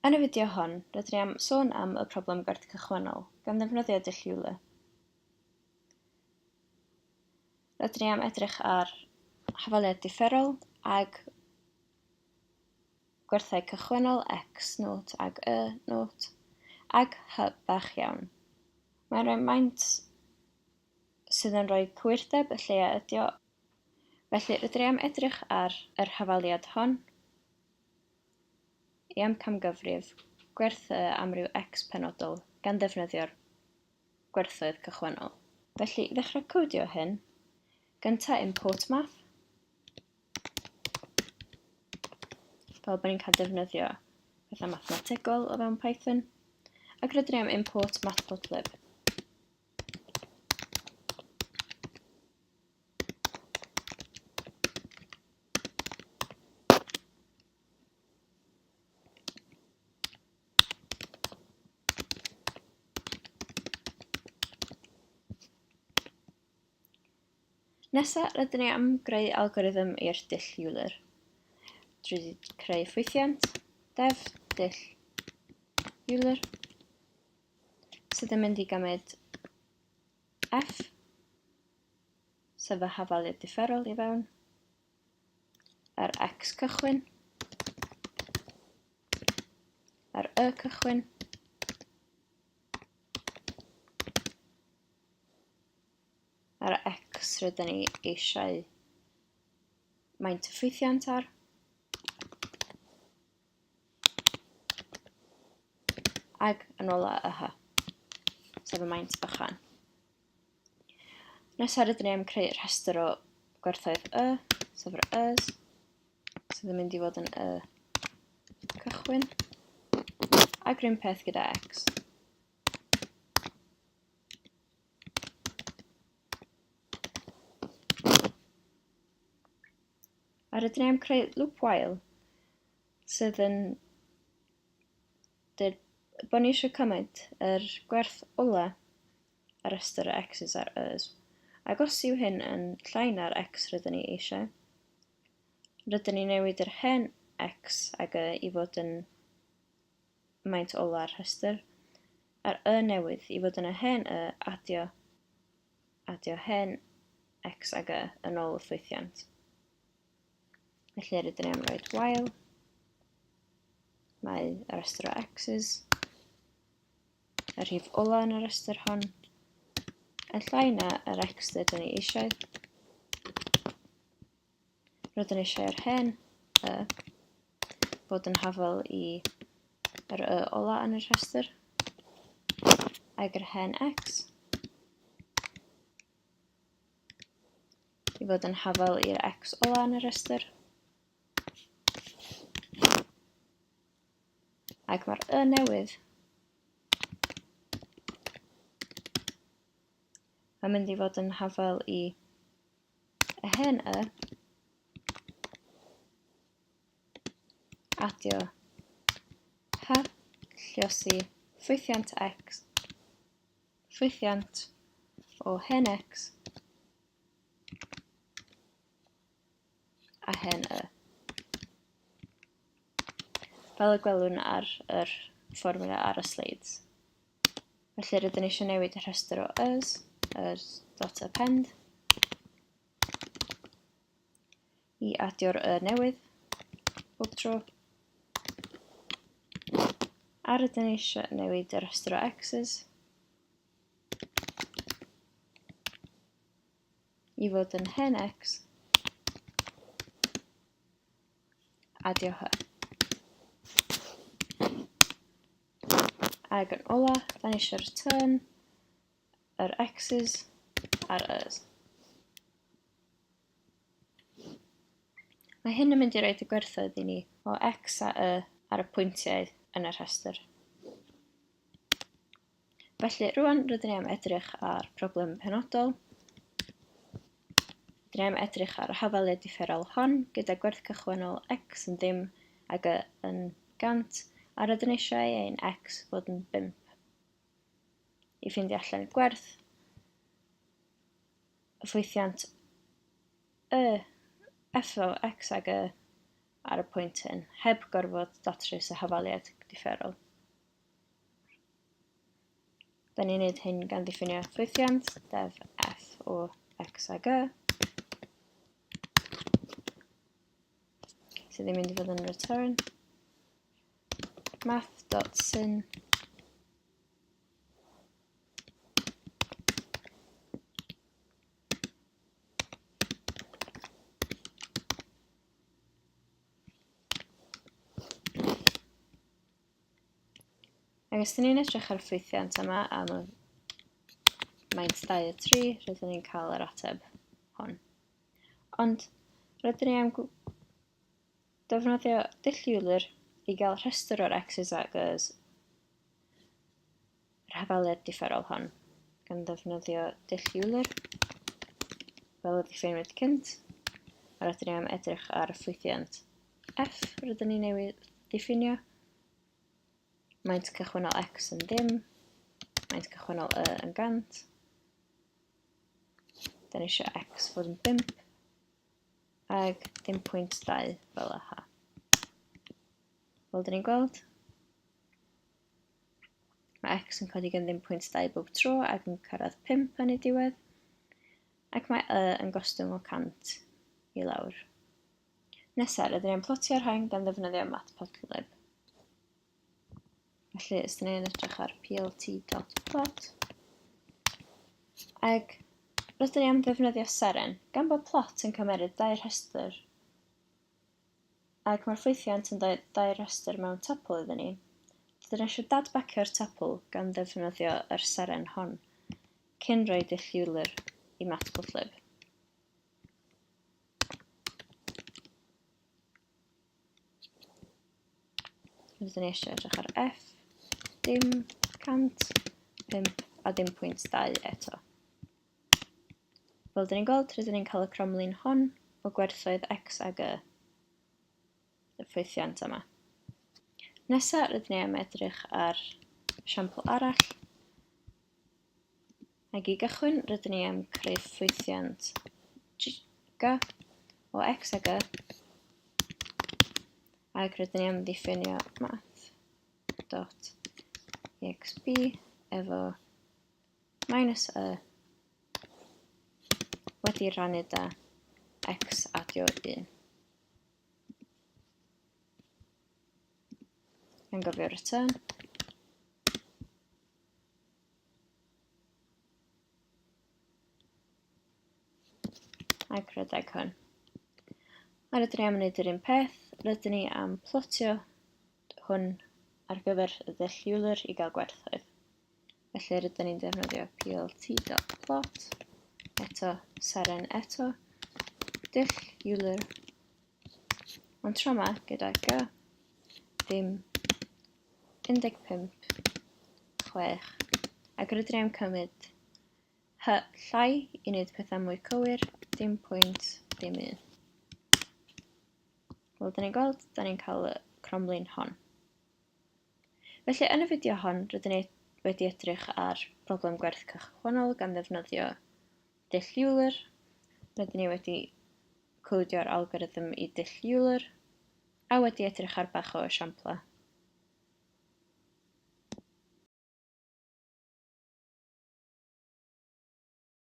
Yn y fideo hon, rydyn ni am sôn am y problem gwerth cychwynnol, gan ddefnyddio dull Euler. Rydyn ni am edrych ar hafaliad differol ag gwerthau cychwynnol x naught ag y naught ag h bach iawn. Mae'n rhoi maint sydd yn rhoi cywirdeb y lleia ydi o. Felly, rydyn ni am edrych ar yr hafaliad hon i amcangyfrif gwerth y amryw x penodol gan ddefnyddio'r gwerthoedd cychwynnol. Felly, i ddechrau codio hyn, gyntaf import math, fel bod ni'n cael defnyddio pethau mathemategol o fewn Python, ac rydyn ni am import matplotlib. Nesa, rydyn ni am greu algorithm i'r dull Euler. Drwy creu ffwythiant, def dull Euler, sydd yn mynd i gymryd f, sef y hafaliad differol i fewn, yr X cychwyn, yr Y cychwyn, a'r X rydyn ni eisiau maint y ffwythiant ar, ag yn ola y H, sef y maint bychan. Nesaf rydyn ni am creu rhestr o gwerthoedd y, sef yr ys, sydd yn mynd i fod yn y cychwyn, ac rhywun peth gyda x. A rydyn ni am creu loop while sydd yn dweud bod ni eisiau cymaint yr gwerth ola ar restr y x's a'r y's. Ac os yw hyn yn llai na'r x rydyn ni eisiau, rydyn ni newid yr hen x ag y i fod yn maint ola'r rhestr, a'r y newydd i fod yn y hen y adio, adio hen x ag y yn ôl y ffwythiant. Felly rydyn ni am roed while, mae y rhestr o x's, y rhif ola yn y rhestr hon, yn llai na yr x rydyn ni eisiau. Rydyn ni eisiau yr hen y bod yn hafal i yr y ola yn y rhestr, ag yr hen x. I fod yn hafal i'r x ola yn y rhestr. Ac mae'r y newydd yn mynd i fod yn hafal i y hen y adio h lliosi ffwythiant x ffwythiant o hen x a hen y. Fel y gwelwn ar yr fformula ar y sleids. Felly rydyn ni eisiau newid y rhestr o ys, ys dot append, i adio'r y newydd bob tro. A rydyn ni eisiau newid y rhestr o x's i fod yn hen x adio h. Ac yn ola, da ni eisiau return yr x's a'r y's. Mae hyn yn mynd i roed y gwerthoedd i ni o x a y ar y pwyntiau yn y rhestr. Felly, rwan rydyn ni am edrych ar broblem penodol. Rydyn ni am edrych ar y hafaliad differol hon gyda gwerth cychwynnol x yn ddim ag y yn 100, a rydyn ni eisiau ein x fod yn 5. I ffeindio allan gwerth y ffwythiant y f o x ag y ar y pwynt hyn, heb gorfod datrys y hafaliad differol. Da ni'n neud hyn gan ddiffinio ffwythiant def f o x a g, sydd yn mynd i fod yn return math.sin Ac os dyn ni'n edrych ar ffwythiant yma am y maint 2 a 3, rydyn ni'n cael yr ateb hon. Ond rydyn ni am defnyddio dull Euler i gael rhestr o'r x's ac y's yr hafaliad differol hon, gan ddefnyddio dull Euler fel y diffiniwyd cynt, a rydyn ni am edrych ar y ffwythiant f rydyn ni newydd ddiffinio, maint cychwynnol x yn ddim, maint cychwynnol y yn 100, da ni eisiau x fod yn 5, ag 0.2 fel y h. Fel dyn ni'n gweld, mae x yn codi gan 0.2 bob tro ac yn cyrraedd 5 yn ei diwedd, ac mae y yn gostwng o 100 i lawr. Nesaf, rydyn ni'n plotio'r rhain gan ddefnyddio matplotlib. Felly, os dyn ni'n edrych ar plt.plot, ac rydyn ni am ddefnyddio seren, gan bod plot yn cymeryd dau rhestr Ac mae'r ffwythiant yn dweud dau restr mewn tuple iddyn ni. Rydyn ni eisiau dadbacio'r tuple gan ddefnyddio yr seren hon, cyn rhoi dull Euler i matplotlib. Rydyn ni eisiau edrych ar F, dim, 100, 5 a dim pwynt 2 eto. Fel dyn ni'n gweld, rydyn ni'n cael y cromlin hon o gwerthoedd x ag y, y ffwythiant yma. Nesa, rydyn ni am edrych ar esiampl arall. Ac i gychwyn, rydyn ni am creu ffwythiant g o x ag y, ac rydyn ni am ddiffinio math dot exp efo minus y wedi rannu da x adio 1. Yn gofio return. Ac rhedeg hwn. A rydyn ni am wneud yr un peth, rydyn ni am plotio hwn ar gyfer y dull Euler i gael gwerthoedd. Felly rydyn ni'n defnyddio plt.plot, eto seren eto, dull Euler, ond tro yma gyda g, ddim, 15, 6, ac rydyn ni am cymryd h llai i wneud pethau mwy cywir, dim pwynt, dim un. Fel dyn ni'n gweld, da ni'n cael y cromlin hon. Felly yn y fideo hon, rydyn ni wedi edrych ar broblem gwerth cychwynnol gan ddefnyddio dull Euler. Rydyn ni wedi codio'r algorithm i dull Euler a wedi edrych ar bach o esiamplau.